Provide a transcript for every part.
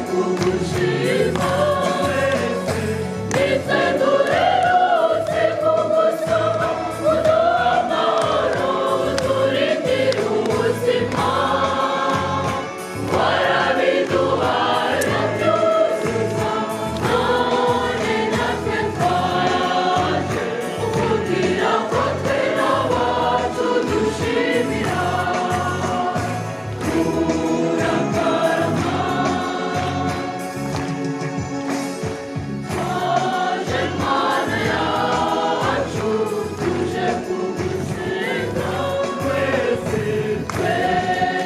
Kugushima nitwe duherutse kugusaba uduha amahoro uturindire ubuzima warabiduhaye byuzuza none natwe twaje kugira ko twe n'abacu dushimira urakarama twaje Mana yacu tuje kugusenga twese twe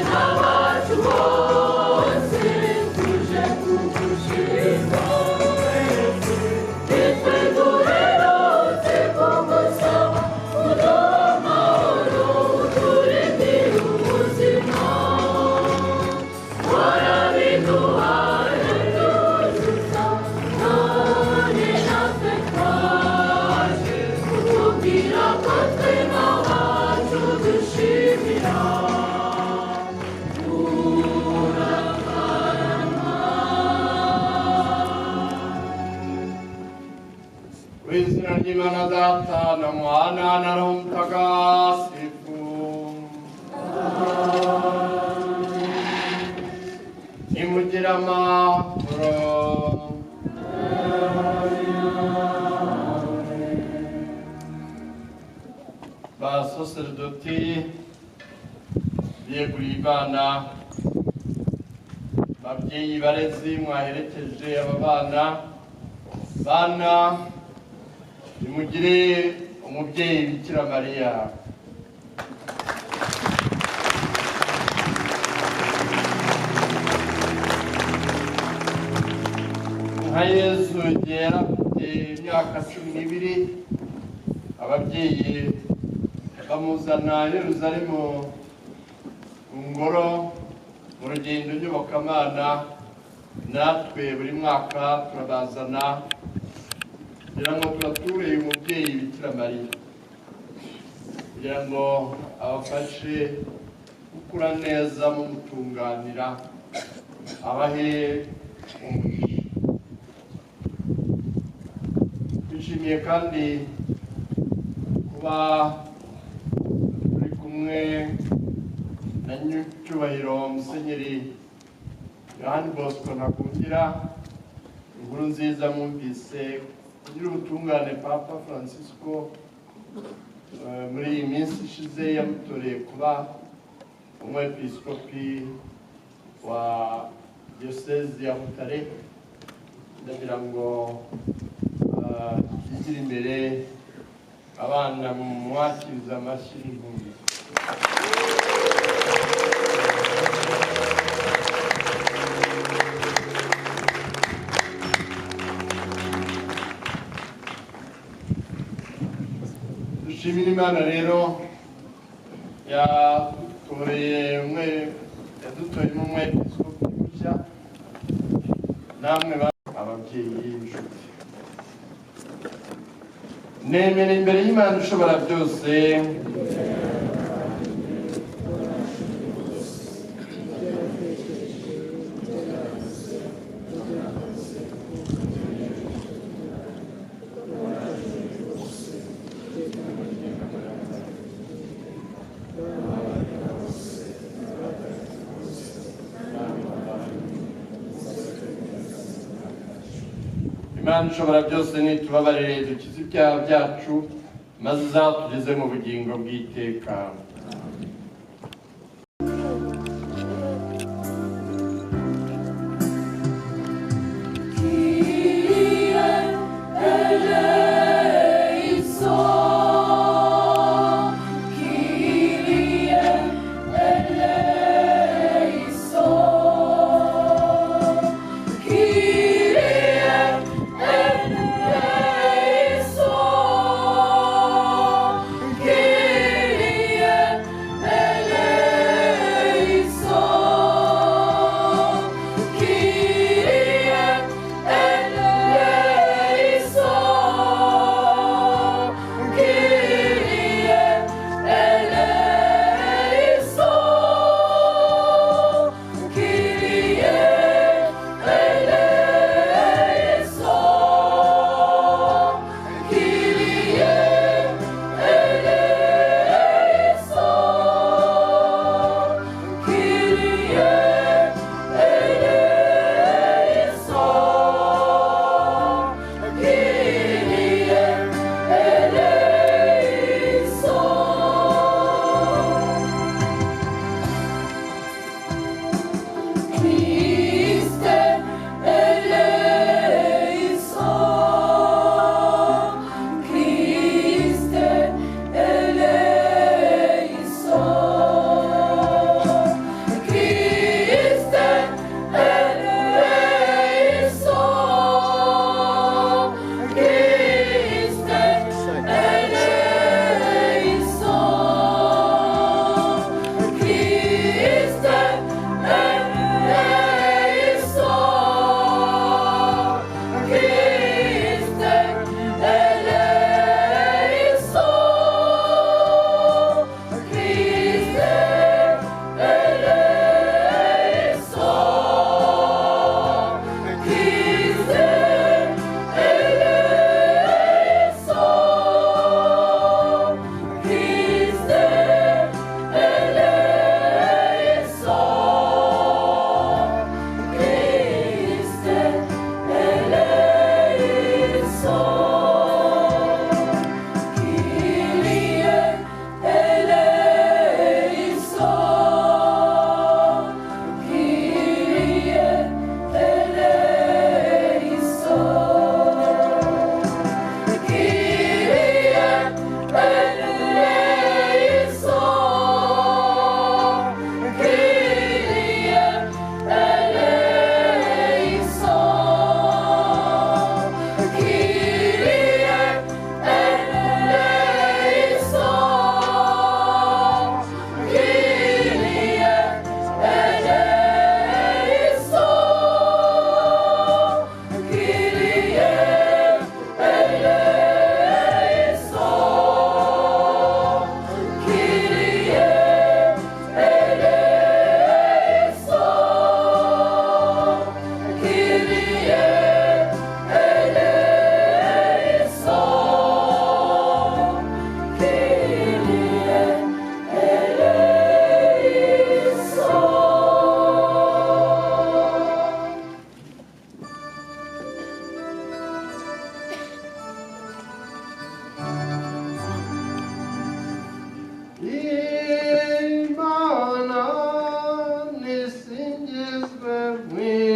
n'abacu bose tuje kugushima twese nitwe duherutse kugusaba uduha amahoro uturindire ubuzima warabiduhaye byuzuza none natwe twaje kukubwira ko twe n'abacu dushimira urakarama. Mu izina ry'Imana Data na Mwana na Roho Mutagatifu. Nimugire amahoro. Basaseredoti biyeguriye Imana, babyeyi barezi mwaherekeje aba bana, bana nimugire umubyeyi Bikira Mariya. Nka Yezu igihe yari afite imyaka 12, ababyeyi bamuzana i Yerusalemu mu ngoro mu rugendo nyobokamana. Natwe buri mwaka turabazana kugira ngo tubature umubyeyi Bikira Mariya, kugira ngo abafashe gukura neza mumutunganira, abahe umugisha. Twishimiye kandi kuba turi kumwe na Nyiricyubahiro Musenyeri Yohani Bosco Ntagungira. Inkuru nziza mwumvise kugira ubutungane Papa Francisco muri iyi minsi ishize yamutoreye kuba umwepiskopi wa diyosezi ya Butare. Ndagira ngo yigire imbere abana mwakiriza amashyi n'impundu. Dushimira Imana rero yadutoreye umwe, yadutoreyemo umwepiskopi mushya. Namwe ababyeyi b'inshuti, nemera imbere y'Imana ishobora byose Imana ishobora byose nitubabarire, dukize ibyaha byacu, maze izatugeze mu bugingo bw'iteka. Kyrie eleison, Kyrie.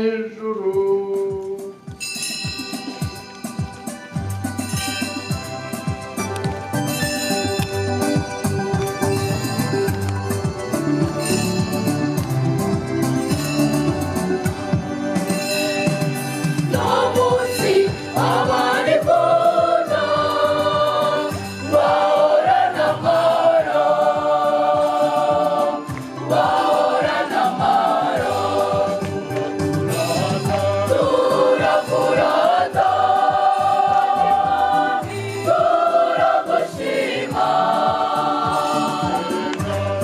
ijuru. N'umunsi abanikunda bahorana amahoro, bahorana amahoro. Turakurata, turagushima,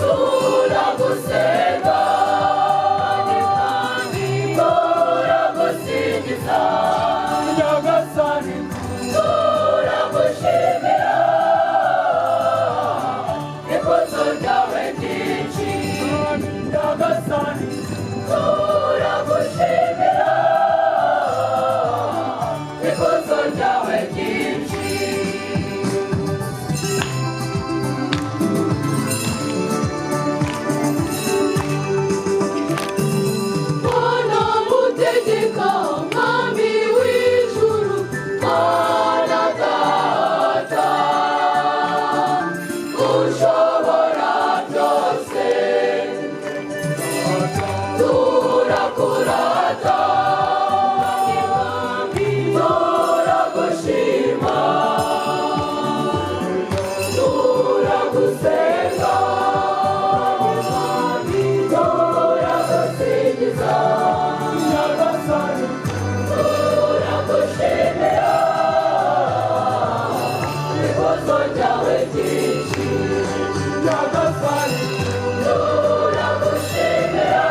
turagusenga, turagusingiza. Nyagasani, Turagushimira ikuzo ryawe ryinshi. Nyagasani, Turagushimira ikuzo ryawe ryinshi. Bwana mutegeka, Mwami w'ijuru, Mana Data, ushobora byose, turakurata, turagushima, turagusenga, turagusingiza. Nyagasani, Turagushimira ikuzo ryawe ryinshi. Nyagasani, Turagushimira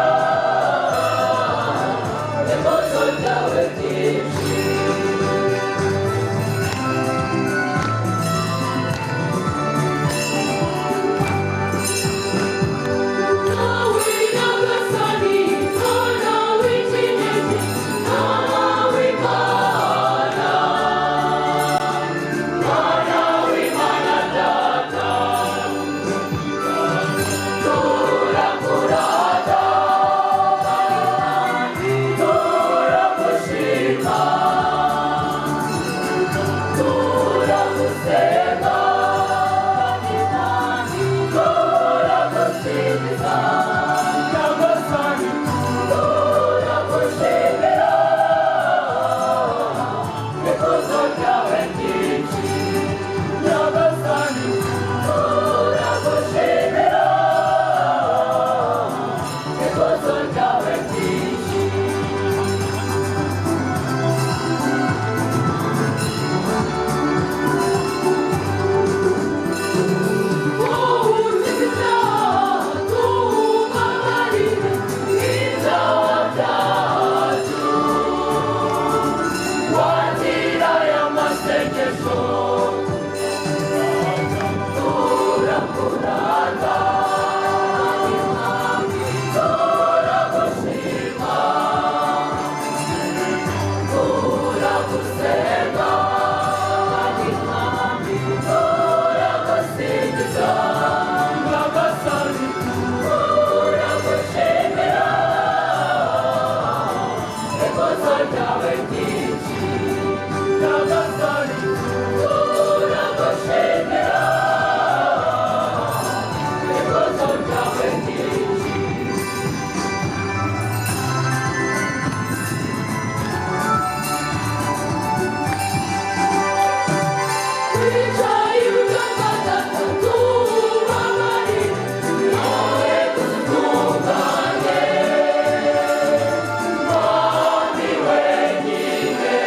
ikuzo ryawe ryinshi. Nawe Nyagasani, Mwana w'ikinege, Mwana w'Imana, Mwana w'Imana Data, turakurata, turagushima, turagusenga, turagusingiza. Nyagasani, Turagushimira ikuzo ryawe ryinshi. Nyagasani, Turagushimira ikuzo ryawe ryinshi. Wowe ukiza tubabarire ibyaha byacu, wakira aya masengesho. Turakurata, turagushima, turagusenga, turagusingiza. Nyagasani, Turagushimira ikuzo ryawe ryinshi. Nyagasani, Turagushimira ikuzo ryawe ryinshi. Wicaye iburyo bwa Data, tubabarire, nawe dutunganye, Mwami wenyine.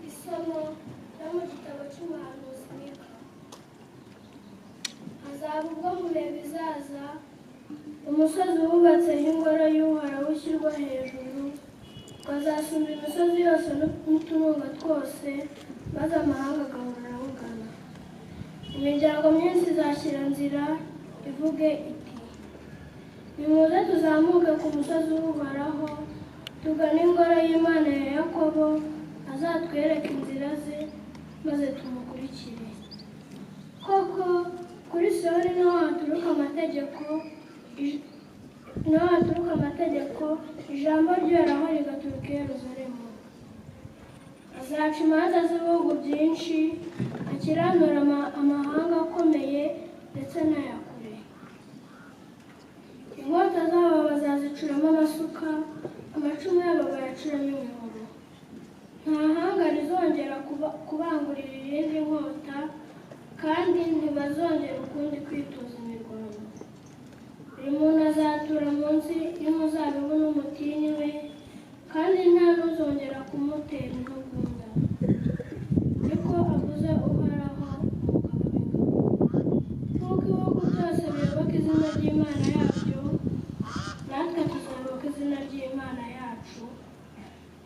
Isomo ryo mu gitabo cy'umuhanuzi Mika. Hazaba ubwo mu bihe bizaza, umusozi wubatseho ingoro y'Uhoraho ushyirwa hejuru, ukazasumba imisozi yose n'uturunga twose, maze amahanga agahora awugana. Imiryango myinshi izashyira nzira ivuge iti: Nimuze tuzamuke ku musozi w'Uhoraho, tugane ingoro y'Imana ya Yakobo, azatwereke inzira ze, maze tumukurikire. Koko kuri Siyoni niho haturuka amategeko, niho haturuka amategeko, ijambo ry'Uhoraho rigaturuka i Yerusalemu. Azaca imanza z'ibihugu byinshi, akiranura amahanga akomeye ndetse n'aya kure. Inkota zabo bazazicuramo amasuka, amacumu yabo bayacuramo imihoro. Nta hanga rizongera kubangurira irindi nkota, kandi ntibazongera ukundi kwitoza imirwano. Buri muntu azatura munsi y'umuzabibu n'umutini we, kandi nta n'uzongera kumutera intugunda. Niko avuze Uhoraho Umugaba w'ingabo. Nk'uko ibihugu byose biyoboka izina ry'Imana yabyo, natwe tuzayoboka izina ry'Imana yacu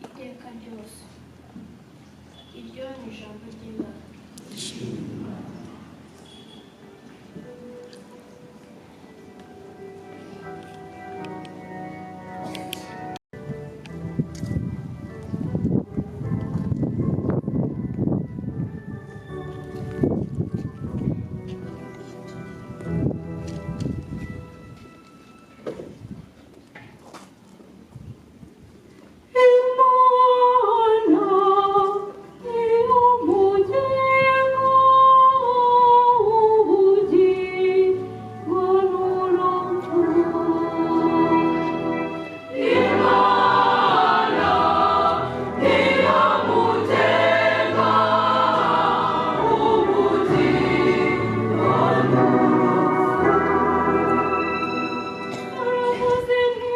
iteka ryose. Iryo ni ijambo ry'Imana. Imana ni umugenga w'ubugingo n'urupfu. Imana ni umugenga w'ubugingo n'urupfu. Naravuze nti: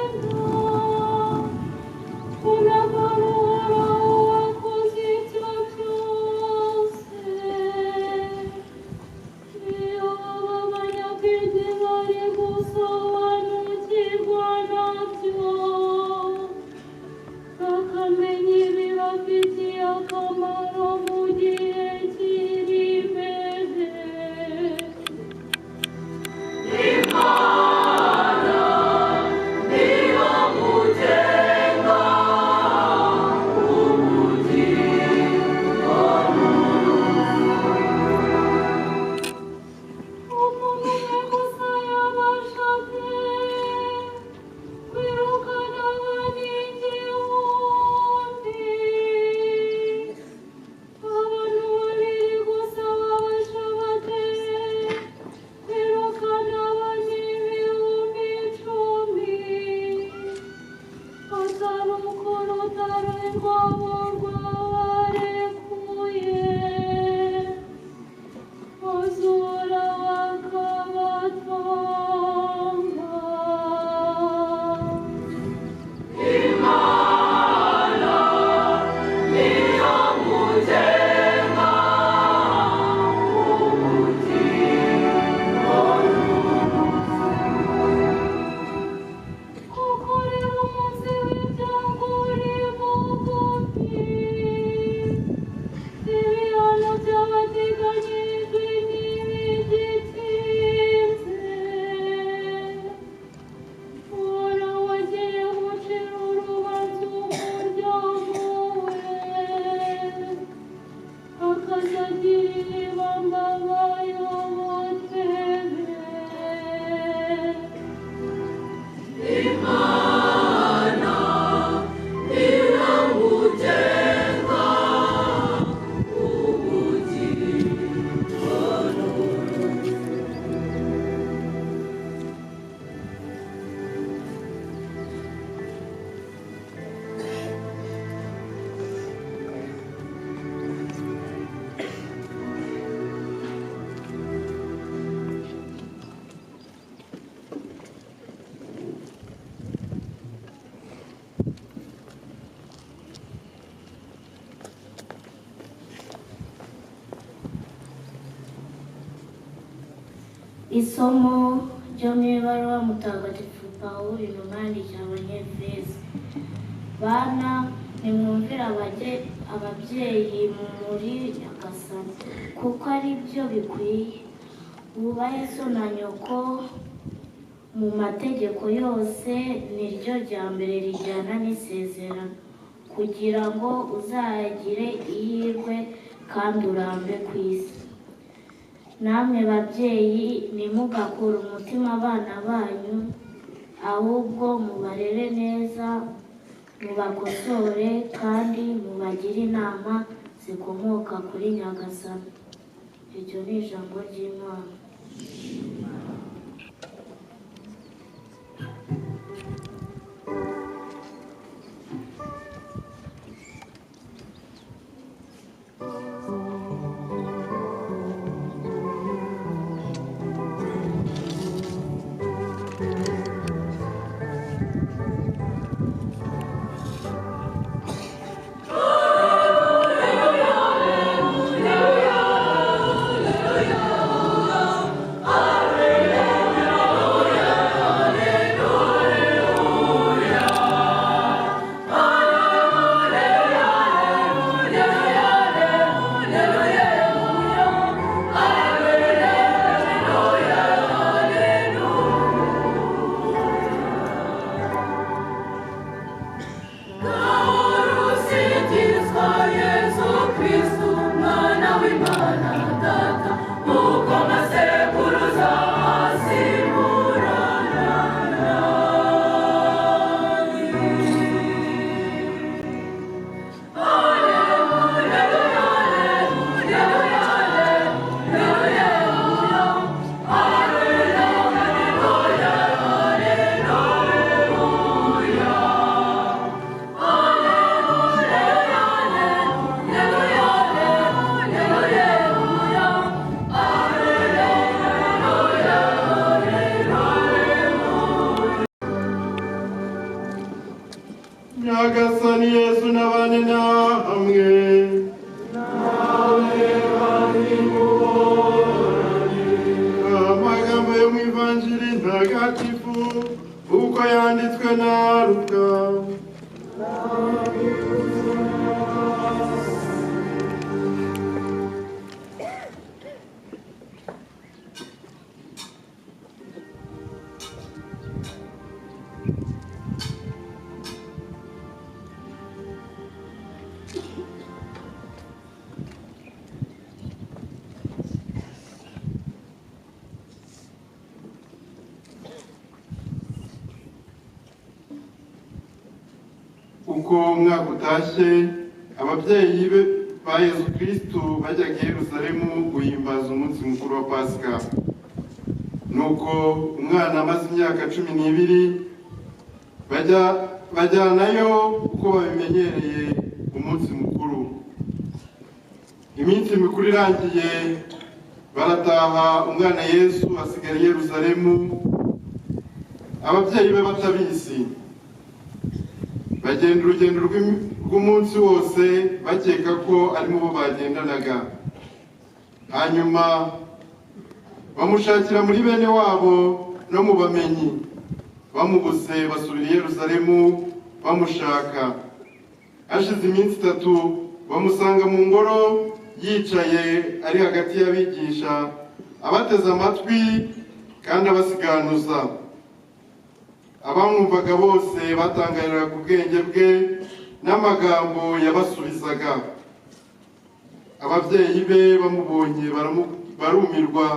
Thank you. rwabo rwabarekuye, bazura bakabatanga. Imana niyo mugenga ubugingo n'urupfu. Kuko rero umunsi w'ibyago uri bugufi, ibihano by'abateganyijwe ntibigitinze. Uhoraho agiye gucira urubanza umuryango we, akazagirira ibamba abayoboke be. Imana niyo mugenga ubugingo n'urupfu. Isomo ryo mu ibaruwa Mutagatifu Pawulo intumwa yandikiye Abanyefezi. Bana, nimwumvire ababyeyi muri Nyagasani, kuko ari byo bikwiye. Wubahe so na nyoko mu mategeko yose, niryo rya mbere rijyana n'isezerano, kugira ngo uzagire ihirwe kandi urambe ku isi. Namwe babyeyi, ntimugakure umutima abana banyu, ahubwo mubarere neza, mubakosore kandi mubagire inama zikomoka kuri Nyagasani. Iryo ni ijambo ry'Imana. Usingizwa Yesu Kristu, Mwana w'Imana Data, uko amasekuruza asimburana. Nyagasani Yesu n'abane namwe. Amagambo yo mu Ivanjiri ntagatifu uko yanditswe na Luka. Uko umwaka utashye, ababyeyi be ba Yesu Kristo bajyaga i Yerusalemu guhimbaza umunsi mukuru wa Pasika. Nuko umwana amaze imyaka 12 bajya Bajyanayo uko babimenyereye umunsi mukuru. Iminsi mikuru irangiye barataha, umwana Yesu asigara i Yerusalemu, ababyeyi be batabizi. Bagenda urugendo rw'umunsi wose bakeka ko ari mu bo bagendanaga. Hanyuma bamushakira muri bene wabo no mu bamenyi, bamubuze basubira i Yerusalemu bamushaka. Hashize iminsi 3 bamusanga mu ngoro yicaye ari hagati y'abigisha, abateze amatwi kandi abasiganuza. Abamwumvaga bose batangariraga ku bwenge bwe n'amagambo yabasubizaga. Ababyeyi be bamubonye barumirwa,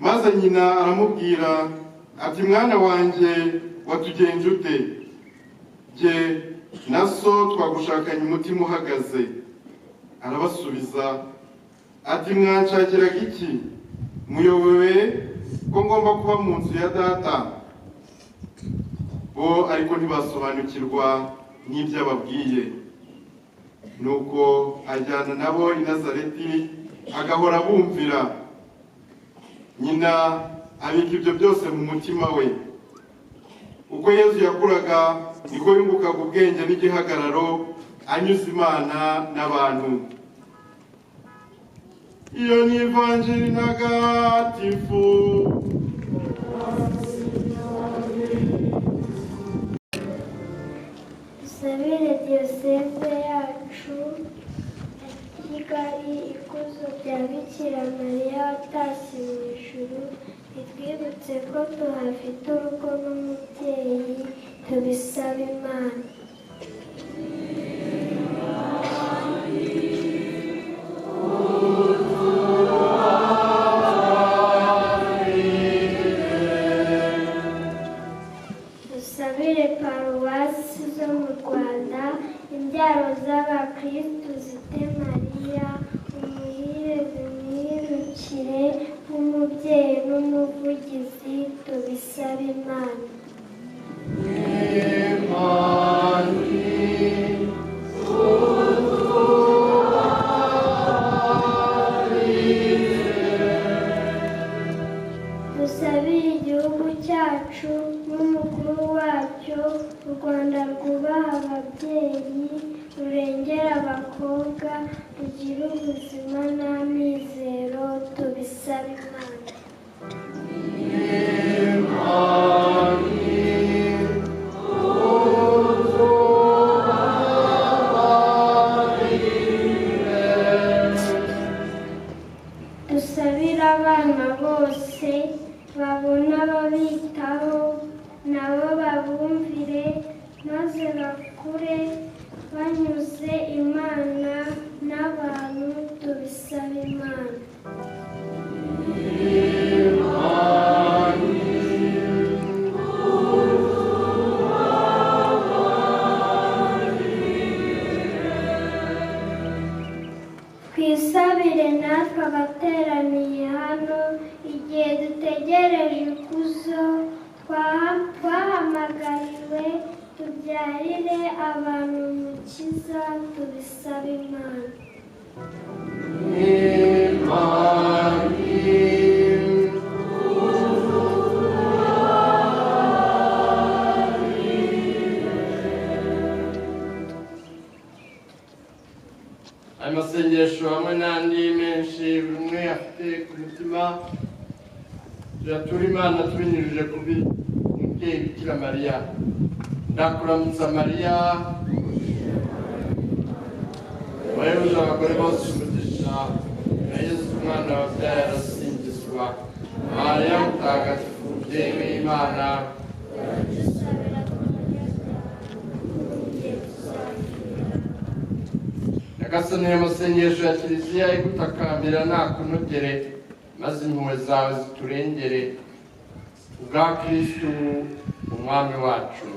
maze nyina aramubwira ati: "Mwana wanjye, watugenje ute? Jye na so twagushakanye umutima uhagaze." Arabasubiza ati: "Mwanshakiraga iki? Muyobewe ko ngomba kuba mu nzu ya data?" Bo ariko ntibasobanukirwa n'ibyo ababwiye. Nuko ajyana nabo i Nazareti, agahora bumvira. Nyina abika ibyo byose mu mutima we. Uko Yesu yakuraga niko yungukaga ubwenge n'igihagararo, anyuze Imana n'abantu. Iyo ni Ivanjiri ntagatifu. Dusabire Diyoseze yacu ya Kigali ikuzo rya Bikira Mariya watashye mu ijuru, itwibutse ko tuhafite urugo n'umubyeyi, tubisaba Imana. Dusabire paruwasi zo mu Rwanda, imbyaro z'abakristu zite Mariya umuhire zimwirukire nk'umubyeyi n'umuvugizi, tubisaba Imana. Dusabire igihugu cyacu n'umukuru wacyo, u Rwanda rwubaha ababyeyi, rurengera abakobwa, rugira ubuzima n'amizero, tubisaba Imana. Dusabire abana bose babona ababitaho, nabo babumvire, maze bakure banyuze Imana n'abantu, tubisaba Imana. Twisabire natwe abateraniye hano, igihe dutegereje ikuzo twahamagariwe, tubyarire abantu umukiza, tubisaba Imana. Ayo masengesho hamwe n'andi menshi buri umwe afite ku mutima, tuyatura Imana tubinyujije ku mubyeyi Bikira Mariya. Ndakuramutsa Mariya, wahebuje abagore bose umugisha, na Yesu umwana wabyaye arasingizwa. Mariya mutagatifu, umubyeyi w'Imana, Nyagasani, amasengesho ya Kiliziya igutakambira nakunogere, maze impuhwe zawe ziturengere, kubwa Kristu umwami wacu.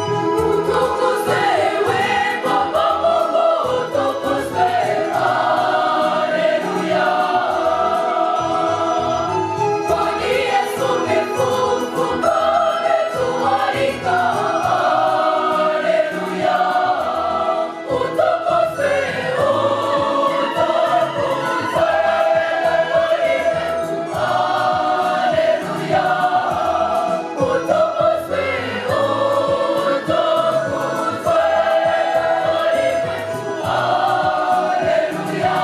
Utukuzwe we Baba Mungu, utukuzwe, haleluya. Kwani Yesu umefufuka, ametualika, haleluya. Utukuzwe, utukuzwe, haleluya. Utukuzwe, utukuzwe, haleluya.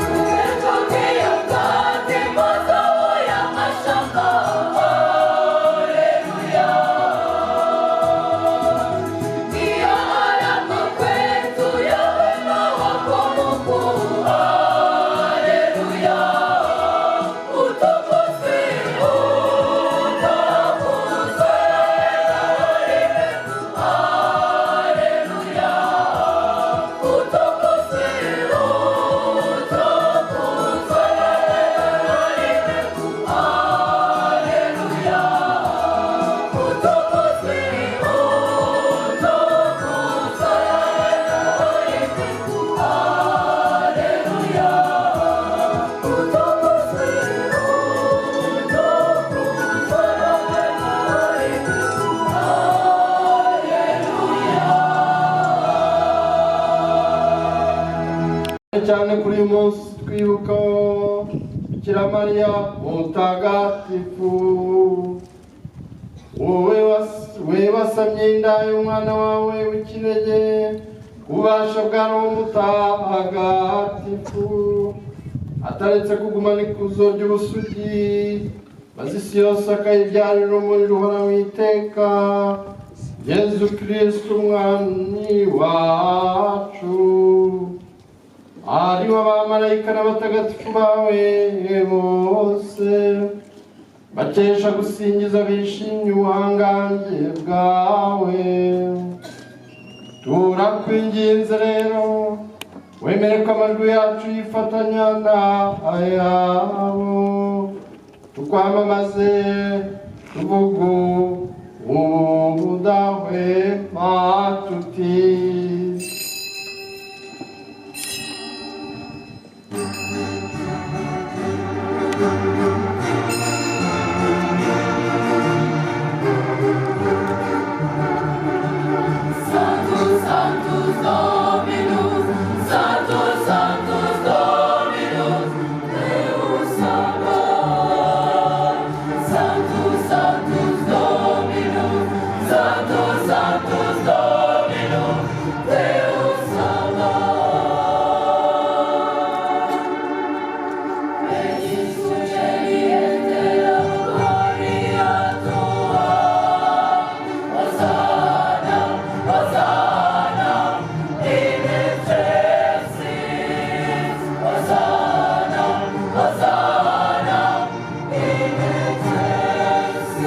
Umetokea mkate mazao ya mashamba, haleluya. Ndiyo alama kwetu ya wema wako Mungu, haleluya. Utukuzwe, utukuzwe, haleluya. Utukuzwe, utukuzwe, haleluya. Utukuzwe, utukuzwe, haleluya. Utukuzwe, utukuzwe, haleluya. Cyane kuri uyu munsi twibuka Bikira Mariya mutagatifu, wowe we wasamye inda y'umwana wawe w'ikinege, ububasha bwa Roho Mutagatifu, ataretse kugumana ikuzo ry'ubusugi, maze isi yose akayibyarira urumuri ruhoraho iteka, Yezu Kristu umwami wacu, aribo abamarayika n'abatagatifu bawe bose bakesha gusingiza bishimye ubuhangange bwawe. Turakwinginze rero, wemere ko amajwi yacu yifatanya n'ayabo, tukwamamaze tuvuga ubudahwema tuti: Sanctus, Sanctus Dominus, Sanctus, Sanctus Dominus, Deus Sabaoth. Sanctus, Sanctus Dominus, Sanctus, Sanctus Dominus, Deus Sabaoth. Regis celi et terra, gloria tua. Hosanna, Hosanna, in excelsis. Hosanna, Hosanna, in excelsis.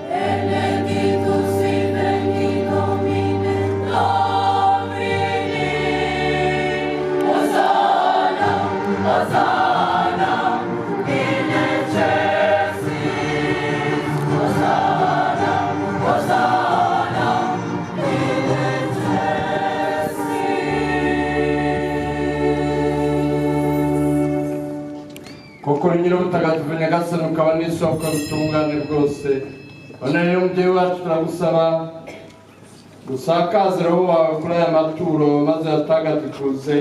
Benedictus in veni Domine Domini. Hosanna, Hosanna, in excelsis. Hosanna, Hosanna, in excelsis. Koko uri Nyir'ubutagatifu Nyagasani, ukaba n'isoko y'ubutungane bwose. None rero mubyeyi wacu, turagusaba usakaze roho wawe kuri aya maturo, maze yatagatifuze,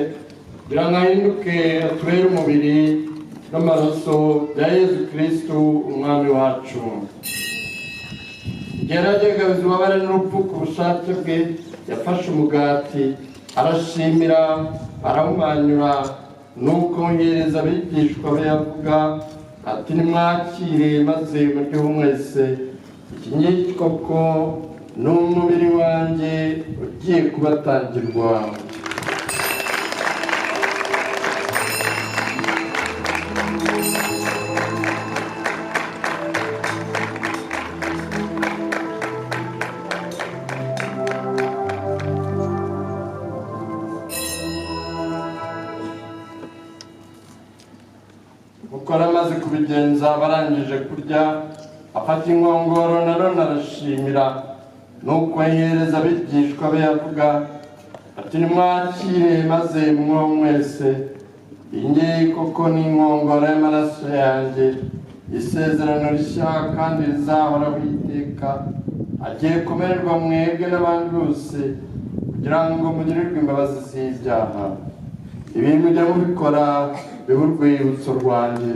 kugira ngo ahinduke atubere umubiri n'amaraso bya Yezu Kristu umwami wacu. Igihe yari agiye kugabiza ububabare n'urupfu ku bushake bwe, yafashe umugati, arashimira, arawumanyura, nuko yohereza abigishwa be avuga ati: "Nimwakire maze muryeho mwese, iki ngiki koko ni umubiri wanjye ugiye kubatangirwa." yari amaze kubigenza barangije kurya, afata inkongoro nanone arashimira, nuko ayihereza abigishwa be avuga ati: "Nimwakire maze munyweho mwese, iyi ngiyi koko ni inkongoro y'amaraso yanjye, isezerano rishya kandi rizahoraho iteka, agiye kumererwa mwebwe n'abandi bose kugira ngo mugirirwe imbabazi z'ibyaha. Ibi mujya mubikora bibe urwibutso rwanjye."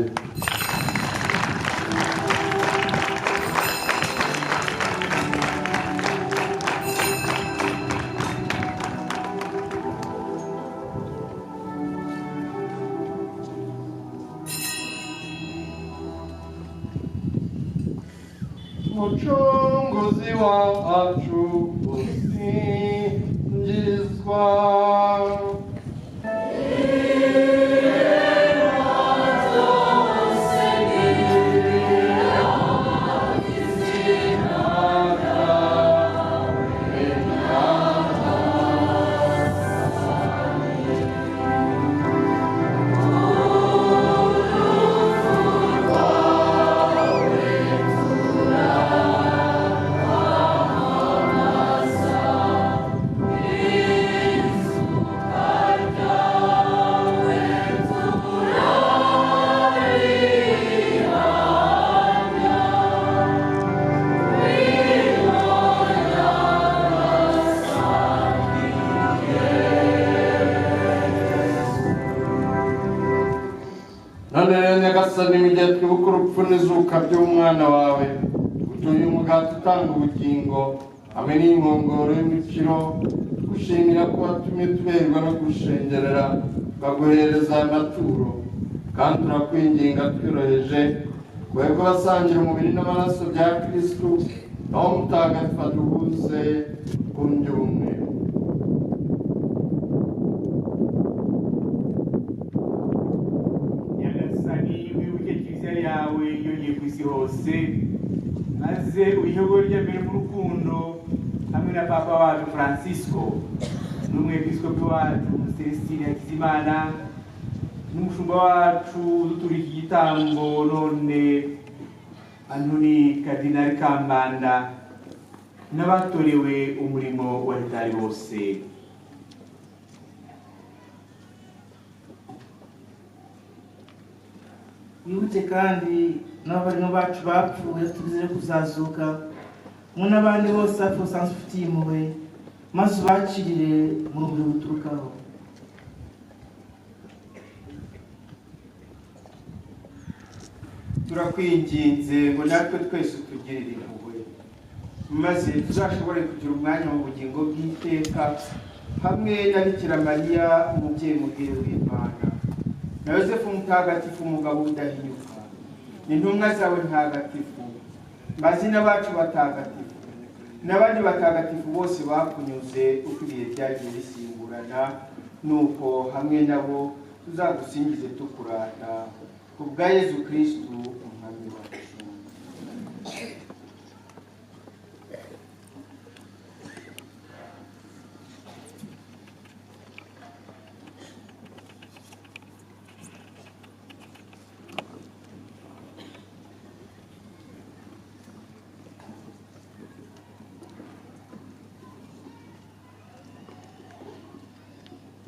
Mucunguzi wacu usingizwa. None rero Nyagasani, mu gihe twibuka urupfu n'izuka by'umwana wawe, utuye umugati utanga ubugingo hamwe n'inkongoro y'umukiro, tugushimira ko watumye tuberwa no gushengerera tukaguhereza aya maturo, kandi turakwinginga tworoheje twebwe abasangira umubiri n'amaraso bya Kristu, aho mutagatifu aduhuze twunge ubumwe. Nyagasani, wibuke Kiliziya yawe yongeye ku isi hose, maze uyiyobore ijya mbere mu rukundo hamwe na Papa wacu Francisco n'umwepiskopi wacu Celestine Hakizimana n'umushumba wacu uduturiye iki gitambo none Antoni Kardinali Kambanda n'abatorewe umurimo wa ritari bose. Wibuke kandi n'abavandimwe bacu bapfuye tubizere kuzazuka, mwe n'abandi bose hafi usanzwe ufitiye impuhwe, maze ubakirire mu rumuri ruturukaho. Turakwinginze ngo natwe twese utugirire impuhwe, maze tuzashobore kugira umwanya mu bugingo bw'iteka hamwe na Bikira Mariya umubyeyi muhire w'Imana, na Yosefu mutagatifu umugabo udahinyuka, n'intumwa zawe ntagatifu, mazina bacu batagatifu n'abandi batagatifu bose bakunyuze uko ibihe byagiye bisimburana, nuko hamwe nabo tuzagusingize tukurata ku bwa Yezu Kristu umwami wacu.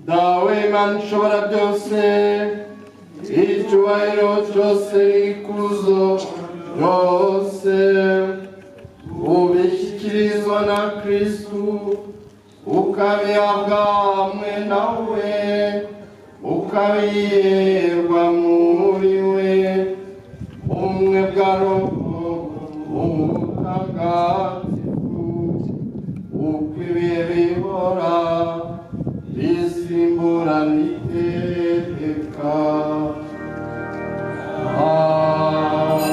Dawe Imana ishobora byose, icyubahiro cyose n'ikuzo byose ubishyikirizwa na Kristu, ukabihabwa hamwe nawe, ukabiyerwa muri we, umwe bwa Roho Mutagatifu, uko ibihe bihora bisimburana iteka. Amen.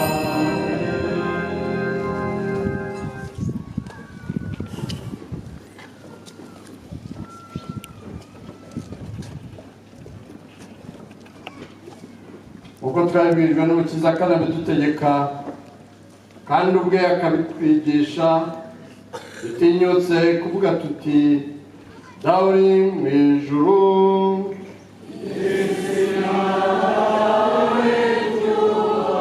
Uko twabibwirijwe n'Umukiza akanabidutegeka, kandi ubwe akabitwigisha, dutinyutse kuvuga tuti: Dawe uri mu ijuru, izina ryawe ryubahwe.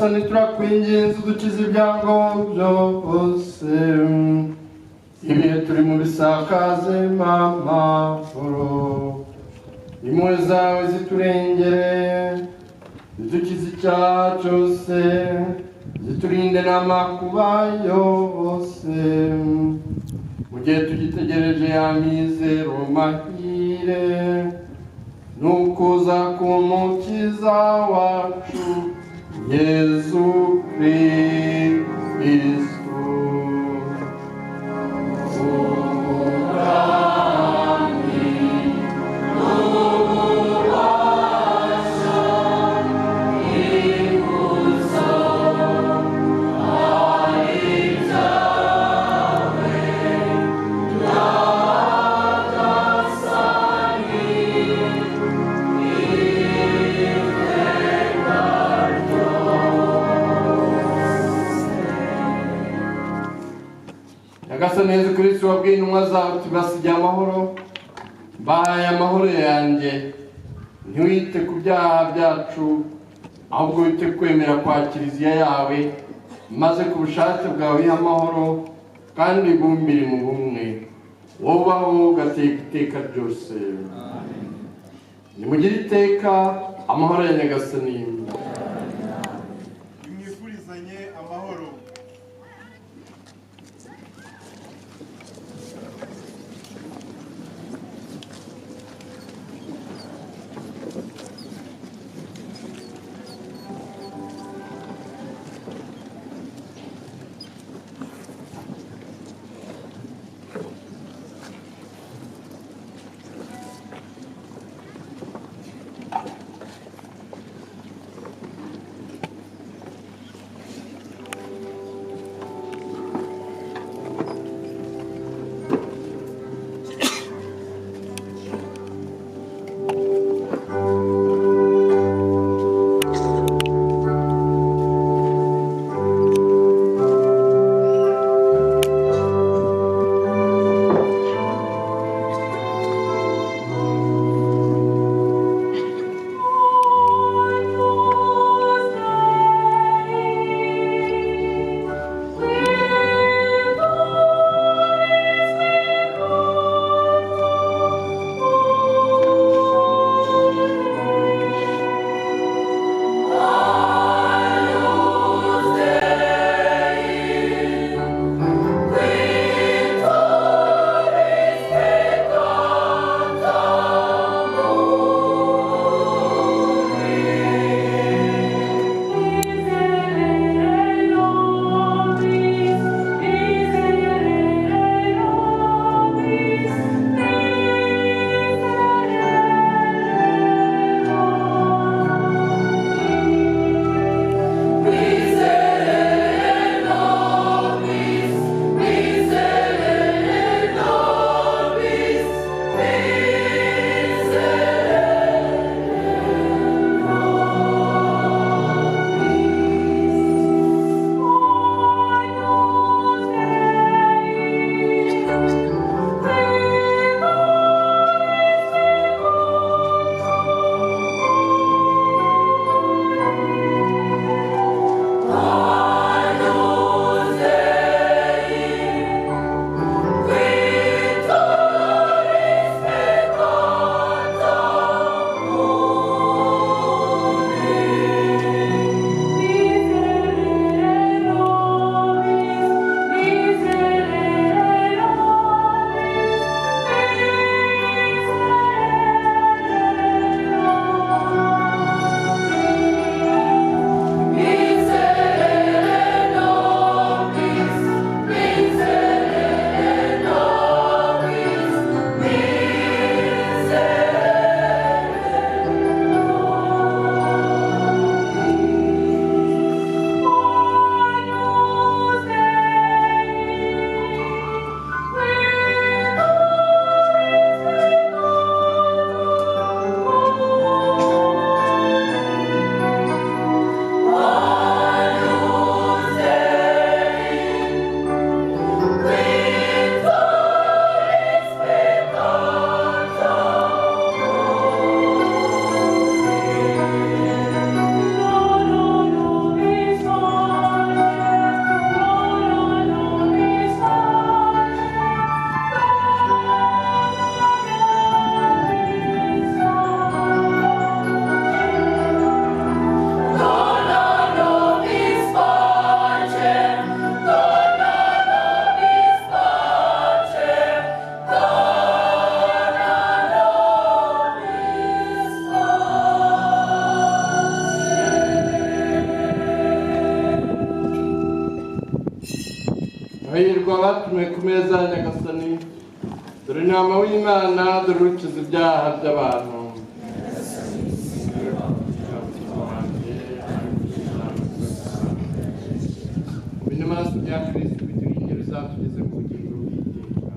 Nyagasani, turakwinginze udukize ibyago byose, ibihe turi mu bisakaze amahoro. Impuhwe zawe ziturengere, zidukize icyaha cyose, ziturinde n'amakuba yose, mu gihe tugitegereje ya mizero mahire n'ukuza k'Umukiza wacu Yezu Kristo. Nyagasani Yezu Kristo, wabwiye intumwa zawe uti basigiye amahoro, mbahaye amahoro yanjye, ntiwite ku byaha byacu, ahubwo wite kwemera kwa Kiliziya yawe, maze ku bushake bwawe uyihe amahoro kandi igumbire mu bumwe, wowe ubaho ugateka iteka ryose. Nimugire iteka amahoro ya Nyagasani. Nimwifurizanye amahoro. Hahirwa abatumiwe ku meza ya Nyagasani. Dore intama w'Imana, dore ukiza ibyaha by'abantu. N'amaraso bya Kristo bituringe bizatugeze ku bugingo bw'iteka.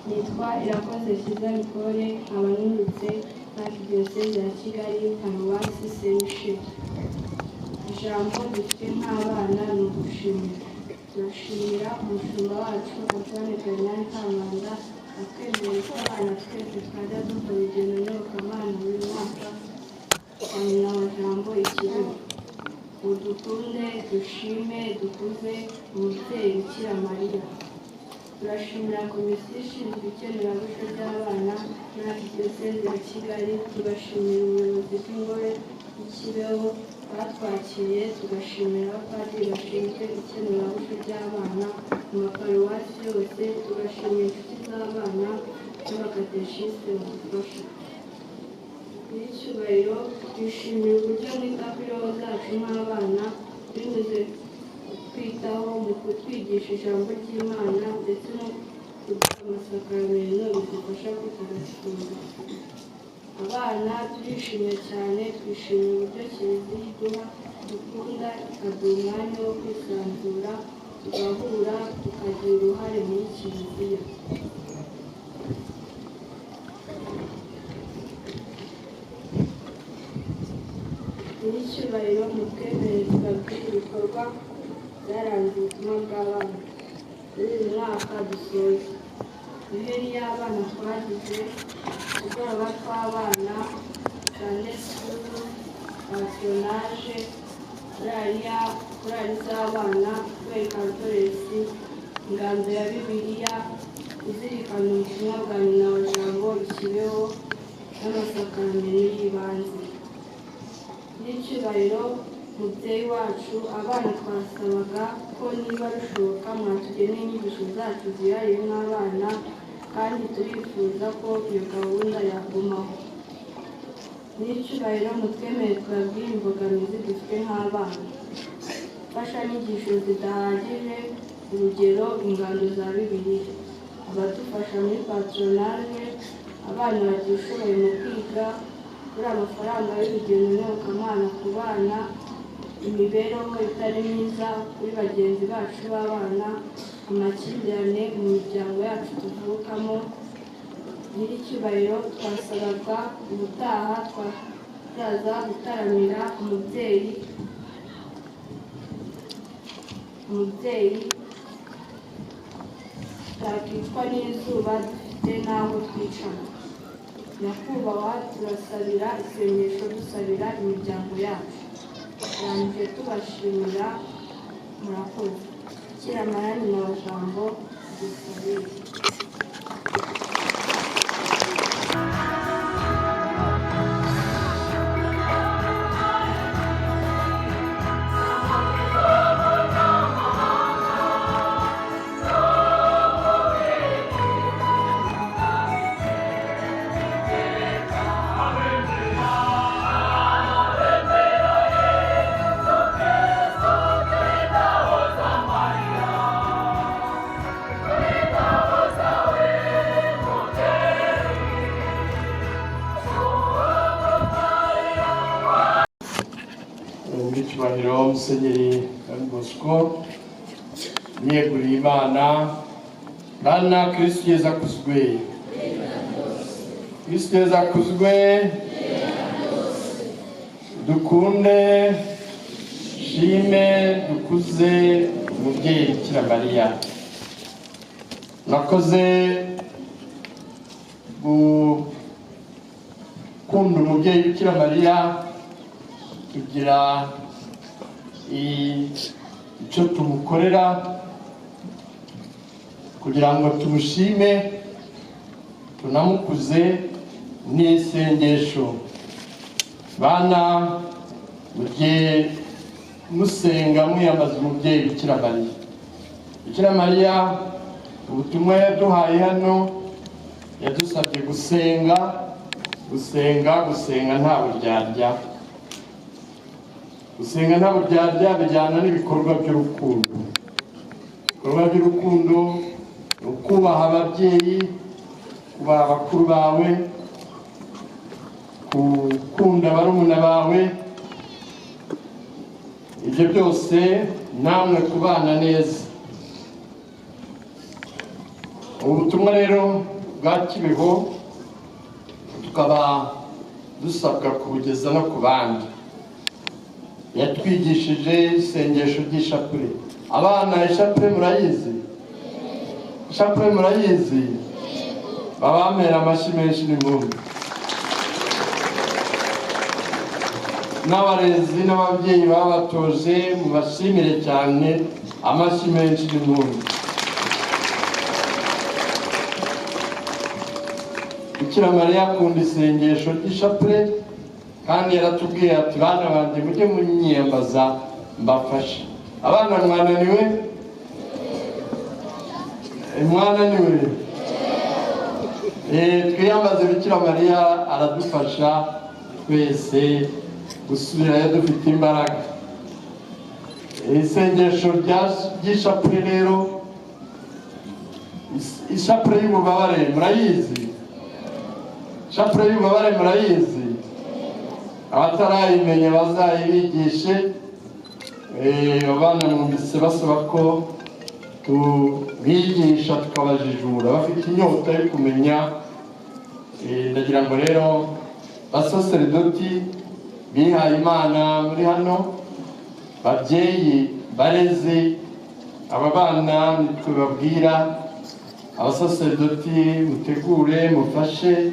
Nitwa Irakoze Cyiza Nicole, nkaba nturutse Archdiocese ya Kigali, Paruwasi Saint Michel. Ijambo dufite nk'abana ni ugushimira. Turashimira umushumba wacu Antoine Bernard Kambanda atwemereye ko abana twese twajya dukora urugendo nyobokamana buri mwaka kwa Nyina wa Jambo i Kibeho. Udukunde, dushime, dukuze umubyeyi Bikira Mariya. Turashimira komisiyo ishinzwe ikenurabushyo ry'abana muri Archidiyosezi ya Kigali, tugashimira ubuyobozi bw'Ingoro y'i Kibeho batwakiriye, tugashimira abapadiri bashinzwe ikenurabushyo ry'abana mu maparuwasi yose, tugashimira inshuti z'abana n'abakateshisite badufasha. Nyiricyubahiro, twishimiye uburyo mwita kuri roho zacu nk'abana binyuze kutwitaho mu kutwigisha ijambo ry'Imana ndetse no kuduha amasakaramentu bidufasha kwitagatifuza. Abana turishimye cyane, twishimiye uburyo Kiliziya iduha dukunda, ikaduha umwanya wo kwisanzura, tugahura, tukagira uruhare muri Kiliziya. Nyiricyubahiro, mutwemerere tubabwire ibikorwa byaranze ubutumwa bw'abana muri uyu mwaka dusoza. Noheli y'abana twagize, utugoroba tw'abana, Sunday school, patronage, korali z'abana, kwereka Toresi, inganzo ya Bibiliya, kuzirikana ubutumwa bwa Nyina wa Jambo i Kibeho n'amasakaramentu y'ibanze. Nyiricyubahiro, mubyeyi wacu, abana twasabaga ko niba bishoboka mwatugenera inyigisho zacu zihariye nk'abana, kandi turifuza ko iyo gahunda yagumaho. Nyiricyubahiro, mutwemerere tubabwire imbogamizi dufite nk'abana. Imfashanyigisho zidahagije, urugero ingando za Bibiliya, abadufasha muri patronage, abana batishoboye mu kwiga, kubura amafaranga y'urugendo nyobokamana ku bana, imibereho itari myiza kuri bagenzi bacu b'abana, amakimbirane mu miryango yacu tuvukamo. Nyiricyubahiro, twasabaga ubutaha twazaza gutaramira umubyeyi tutakicwa n'izuba dufite n'aho twicara. Nyakubahwa, turasabira isengesho dusabira imiryango yacu. Turangije tubashimira, murakoze. Bikira Mariya Nyina wa Jambo, dusabire. Nyiricyubahiro Musenyeri Bosco, mwiyeguriye Imana, bana Kristu Yezu akuzwe. Kristu Yezu akuzwe. Dukunde, shime, dukuze umubyeyi Bikira Mariya. Nakoze gukunda umubyeyi Bikira Mariya, tugira icyo tumukorera kugira ngo tumushime, tunamukuze n'isengesho. Bana, mujye musenga mwiyambaza umubyeyi Bikira Mariya. Bikira Mariya ubutumwa yaduhaye hano, yadusabye gusenga, gusenga, gusenga nta buryarya. Gusenga nta buryarya bijyana n'ibikorwa by'urukundo. Ibikorwa by'urukundo ni ukubaha ababyeyi, kubaha bakuru bawe, gukunda barumuna bawe, ibyo byose namwe kubana neza. Ubutumwa rero bwa Kibeho tukaba dusabwa kubugeza no ku bandi. Yatwigishije isengesho ry'ishapule. Abana, ishapure murayizi? Ishapure murayizi? Babamera amashyi menshi n'impundu. N'abarezi n'ababyeyi babatoje mubashimire cyane, amashyi menshi n'impundu. Bikira Mariya akunda isengesho ry'ishapure, kandi yaratubwiye ati bana banjye mujye munyiyambaza mbafashe. Abana mwananiwe? Mwananiwe? Twiyambaze Bikira Mariya, aradufasha twese gusubirayo dufite imbaraga. Isengesho ry'ishapure rero, ishapure y'ububabare murayizi? Ishapure y'ububabare murayizi? Abatarayimenya bazayibigishe. Abana mwumvise basaba ko tubigisha tukabajijura, bafite inyota yo kumenya. Ndagira ngo rero basaseridoti bihaye Imana muri hano, babyeyi barezi aba bana, nitwe babwira abasaseridoti mutegure mufashe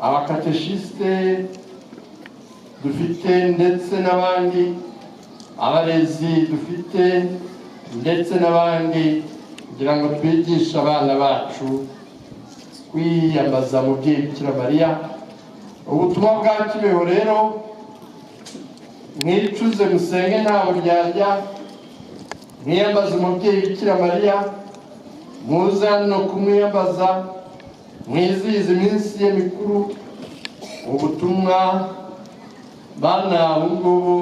abakateshiste dufite ndetse n'abandi, abarezi dufite ndetse n'abandi, kugira ngo twigishe abana bacu kwiyambaza mubyeyi Bikira Mariya. Ubutumwa bwa Kibeho rero, mwicuze musenge nta buryarya, mwiyambaze umubyeyi Bikira Mariya, muze hano kumwiyambaza, mwizihize iminsi ye mikuru. Ubutumwa bana ubu ngubu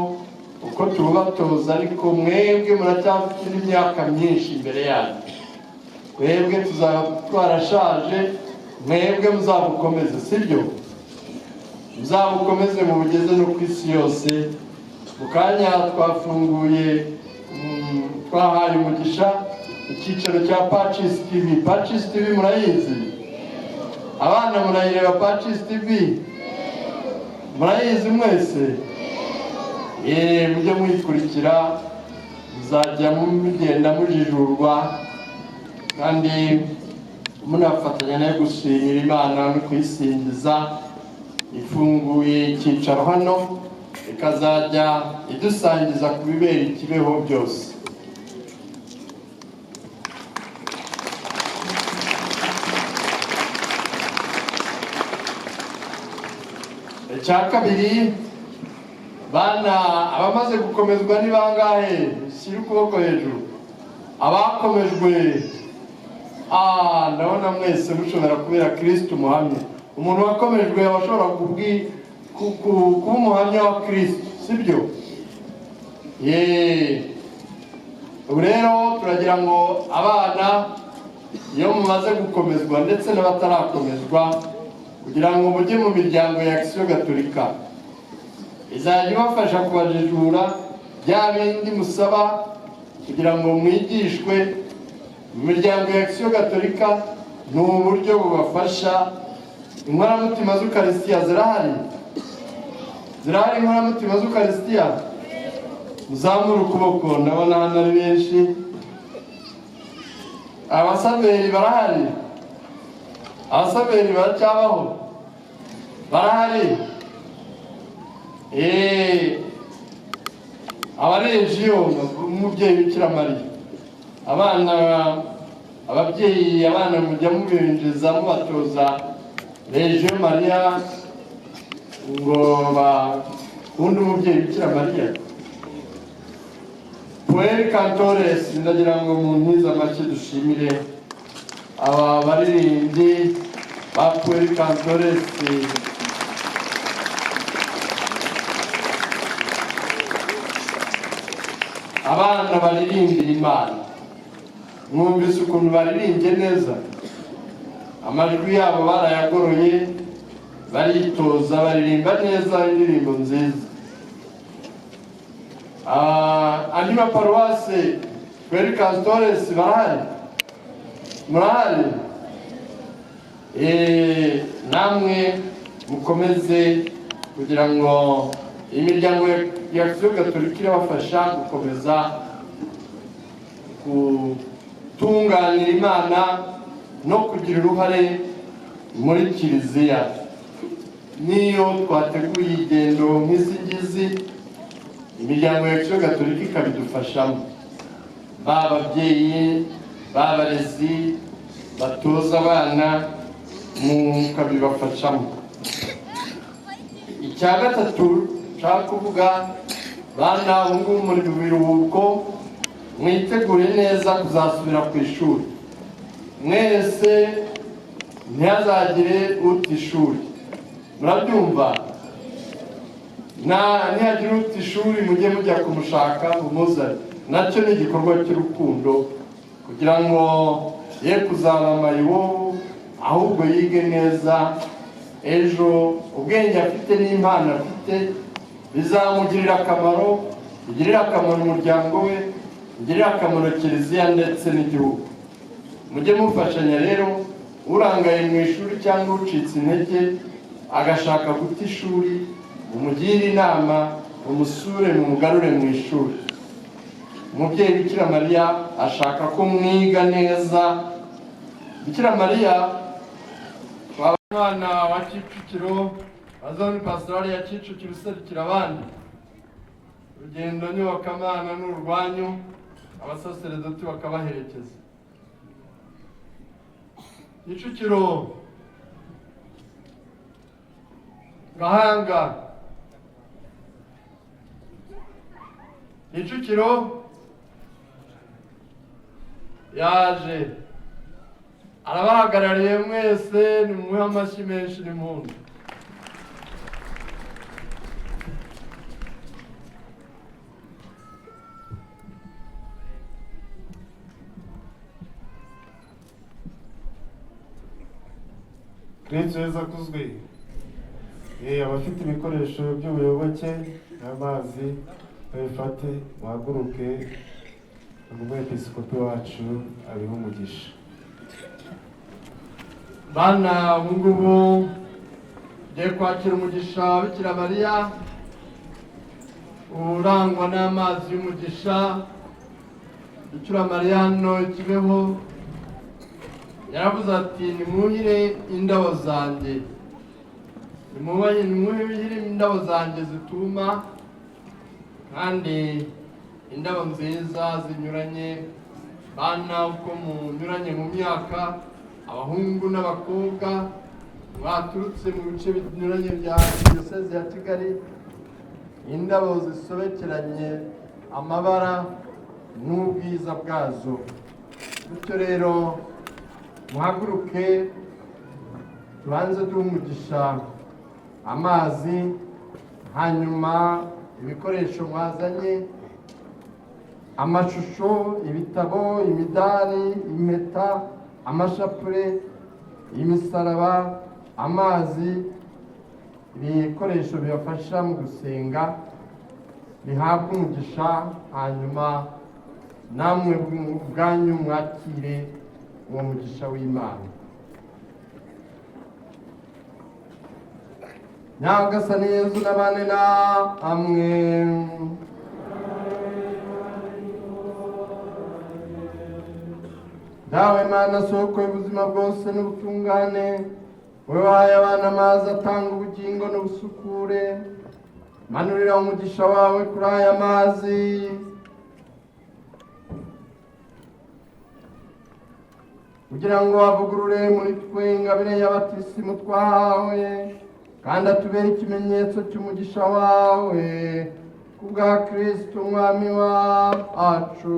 uko tububatoza, ariko mwebwe muracyafite imyaka myinshi imbere yanyu. Twebwe tuzaba twarashaje, mwebwe muzabukomeze, sibyo? Muzabukomeze mubugeze no ku isi yose. Mu kanya twafunguye, twahaye umugisha icyicaro cya Pacis TV. Pacis TV murayizi? Abana murayireba Pacis TV? Murayizi mwese? Mujye muyikurikira, muzajya mugenda mujijurwa kandi munafatanya nayo gushimira Imana no kuyisingiza. Ifunguye icyicaro hano, ikazajya idusangiza ku bibera i Kibeho byose. Icya kabiri, bana abamaze gukomezwa ni bangahe? Shyira ukuboko hejuru. Abakomejwe, ndabona mwese mushobora kubera Kristo umuhamya. Umuntu wakomejwe aba ashobora kuba umuhamya wa Kristo, sibyo? Ubu rero turagira ngo abana iyo mumaze gukomezwa ndetse n'abatarakomezwa, kugira ngo mujye mu miryango ya Action Gatolika izajya ibafasha kubajijura bya bindi musaba kugira ngo mwigishwe. Mu miryango ya Action Gatolika ni uburyo bubafasha. Inkoramutima z'Ukarisitiya zirahari? Zirahari inkoramutima z'Ukarisitiya? Muzamure ukuboko, ndabona hano ari benshi. Abasaberi barahari? Abasaberi baracyabaho? Barahari? Abarejiyo umubyeyi Bikira Mariya, abana, ababyeyi, abana mujya mubinjiza mubatoza Regiyo Mariya ngo bakunde umubyeyi Bikira Mariya. Pueri Cantores, ndagira ngo muntize amashyi dushimire aba baririmbyi ba Pueri Cantores. Abana baririmbira Imana, mwumvise ukuntu baririmbye neza, amajwi yabo barayagoroye, baritoza, baririmba neza indirimbo nziza. Andi maparuwase Pueri Cantores barahari? Murahari? Namwe mukomeze kugira ngo imiryango ya Action Gatolika irabafasha gukomeza Gutunganira Imana no kugira uruhare muri Kiliziya. Niyo twateguye ingendo nk'izi ngizi, imiryango ya Kiliziya Gatolika ikabidufashamo, ba babyeyi, b'abarezi batoza abana, mukabibafashamo. Icya gatatu nshaka kuvuga, bana, ubu ngubu muri mu biruhuko, mwitegure neza kuzasubira ku ishuri. Mwese, ntihazagire uta ishuri, murabyumva? Na nihagira uta ishuri, mujye mujya kumushaka mumuzane. Nacyo ni igikorwa cy'urukundo kugira ngo ye kuzaba mayibobo, ahubwo yige neza. Ejo ubwenge afite n'impano afite bizamugirira akamaro, bigirire akamaro umuryango we, bigirire akamaro Kiliziya ndetse n'igihugu. Mujye mufashanya rero. Urangaye mu ishuri cyangwa ucitse intege agashaka guta ishuri, mumugire inama, mumusure, mumugarure mu ishuri. Umubyeyi Bikira Mariya ashaka ko mwiga neza. Bikira Mariya, umwana wa Kicukiro wa zone pastorale ya Kicukiro userukira abandi, urugendo nyobokamana ni urwanyu, abasaseredoti bakabaherekeza. Kicukiro, Gahanga, Kicukiro yaje arabahagarariye mwese, nimumuhe amashyi menshi n'impundu. Kristo Yezu akuzwe. Abafite ibikoresho by'ubuyoboke n'amazi babifate, muhaguruke, umwepiskopi wacu abihe umugisha. Bana, ubu ngubu tugiye kwakira umugisha wa Bikira Mariya urangwa n'amazi y'umugisha. Bikira Mariya hano i Kibeho yaravuze ati: "Nimwuhire indabo zanjye, nimwuhire indabo zanjye zituma." Kandi indabo nziza zinyuranye, bana, uko munyuranye mu myaka, abahungu n'abakobwa mwaturutse mu bice binyuranye bya Diyosezi ya Kigali, indabo zisobekeranye amabara n'ubwiza bwazo. Bityo rero muhaguruke, tubanze duhe umugisha amazi, hanyuma ibikoresho mwazanye, amashusho, ibitabo, imidari, impeta, amashapure, imisaraba, amazi, ibikoresho bibafasha mu gusenga bihabwe umugisha, hanyuma namwe ubwanyu mwakire uwo mugisha w'Imana. Nyagasani Yezu nabane na amwe. Dawe Mana, soko y'ubuzima bwose n'ubutungane, wowe wahaye abana amazi atanga ubugingo n'ubusukure, manurira umugisha wawe kuri aya mazi, kugira ngo avugurure muri twe ingabire y'abatisimu twahawe, kandi atubere ikimenyetso cy'umugisha wawe, ku bwa Kristo Umwami wacu.